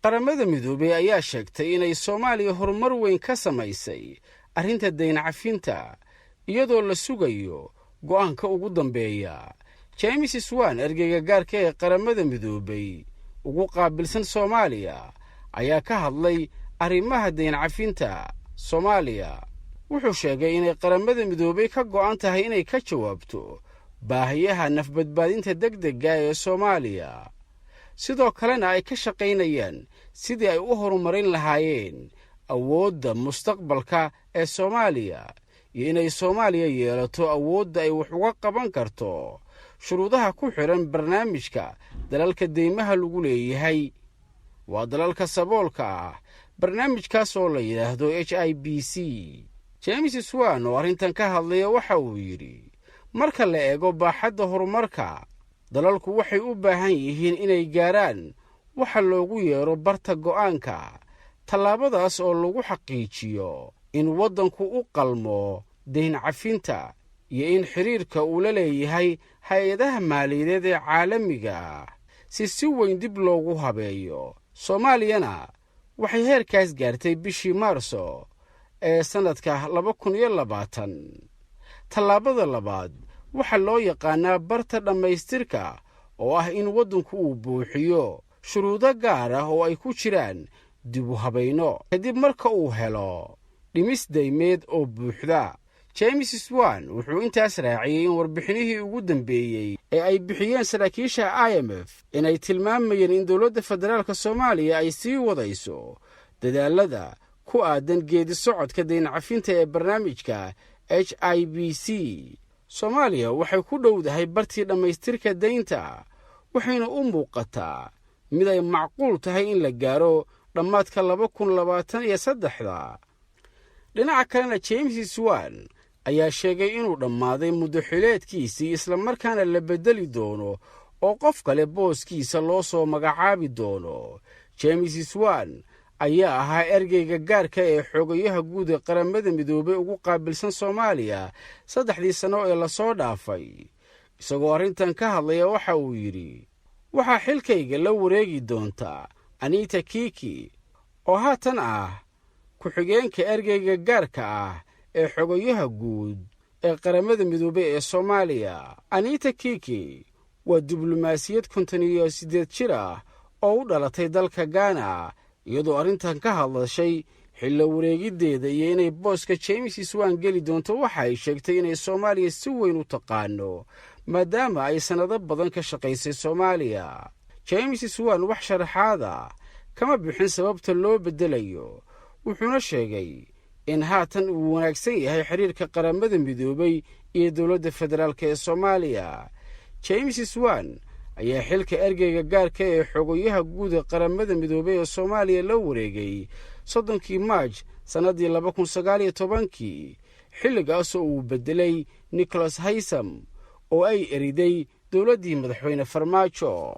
Qaramada Midoobey ayaa sheegtay inay Soomaaliya horumar weyn ka samaysay arrinta dayn cafinta, iyadoo la sugayo go'aanka ugu dambeeya. James Swan, ergeyga gaarka ee Qaramada Midoobey ugu qaabilsan Soomaaliya, ayaa ka hadlay arrimaha dayn cafinta Soomaaliya. Wuxuu sheegay inay Qaramada Midoobey ka go'an tahay inay ka jawaabto baahiyaha nafbadbaadinta degdegga ee Soomaaliya, sidoo kalena ay ka shaqaynayaan sidii ay u horumarin lahaayeen awoodda mustaqbalka ee Soomaaliya iyo inay Soomaaliya yeelato awoodda ay wax uga qaban karto shuruudaha ku xidhan barnaamijka dalalka deymaha lagu leeyahay, waa dalalka saboolka ah, barnaamijkaas oo la yidhaahdo HIPC. James Swan oo arrintan ka hadlaya waxa uu yidhi: "Marka la eego baaxadda horumarka, dalalku waxay u baahan yihiin inay gaaraan waxa loogu yeero barta go'aanka, tallaabadaas oo lagu xaqiijiyo in waddanku u qalmo dayn cafinta iyo in xidhiirka uu la leeyahay hay'adaha maaliyadeed ee caalamiga ah si weyn dib loogu habeeyo. Soomaaliyana waxay heerkaas gaartay bishii Maarso ee sannadka 2020. Tallaabada labaad waxaa loo yaqaanaa barta dhammaystirka, oo ah in waddanku uu buuxiyo shuruudo gaar ah oo ay ku jiraan dib u habayno, kadib marka uu helo dhimis daymeed oo buuxda." James Swan wuxuu intaas raaciyey in warbixinihii ugu dambeeyey ee ay bixiyeen saraakiisha IMF inay tilmaamayeen in dowladda federaalka Soomaaliya ay sii wadayso dadaalada ku aadan geedi socodka dayn cafinta ee barnaamijka HIPC. "Soomaaliya waxay ku dhowdahay bartii dhammaystirka daynta, waxayna u muuqataa mid ay macquul tahay in la gaaro dhammaadka 2023-da." Dhinaca kalena, James Swan ayaa sheegay inuu dhammaaday muddo xileedkiisii, islamarkaana la beddeli doono oo qof kale booskiisa loo soo magacaabi doono. James Swan ayaa ahaa ergeyga gaarka ee xogayaha guud ee Qaramada Midoobey ugu qaabilsan Soomaaliya 3dii sanno ee lasoo dhaafay. Isagoo arrintan ka hadlaya waxa uu yidhi: "Waxaa xilkayga la wareegi doontaa Anita Kiki, oo haatan ah ku-xigeenka ergeyga gaarka ah ee xogayaha guud ee Qaramada Midoobey ee Soomaaliya. Anita Kiki waa diblomaasiyad 58 jir ah oo u dhalatay dalka Gaana." Iyadoo arrintan ka hadlashay xillo wareegiddeeda iyo inay booska James Swan geli doonto, waxa ay sheegtay inay Soomaaliya si weyn u taqaano, maadaama ay sannado badan ka shaqaysay Soomaaliya. James Swan wax sharaxaada kama bixin sababta loo beddelayo, wuxuuna sheegay in haatan uu wanaagsan yahay xiriirka Qaramada Midoobey iyo dowladda federaalka ee Soomaaliya. James Swan ayaa xilka ergeyga gaarka ee xogayaha guud ee Qaramada Midoobey ee Soomaaliya la wareegay 30kii Maaj sannaddii 2019-kii, xilligaasoo uu beddelay Nicholas Haysom oo ay eriday dowladdii Madaxweyne Farmaajo.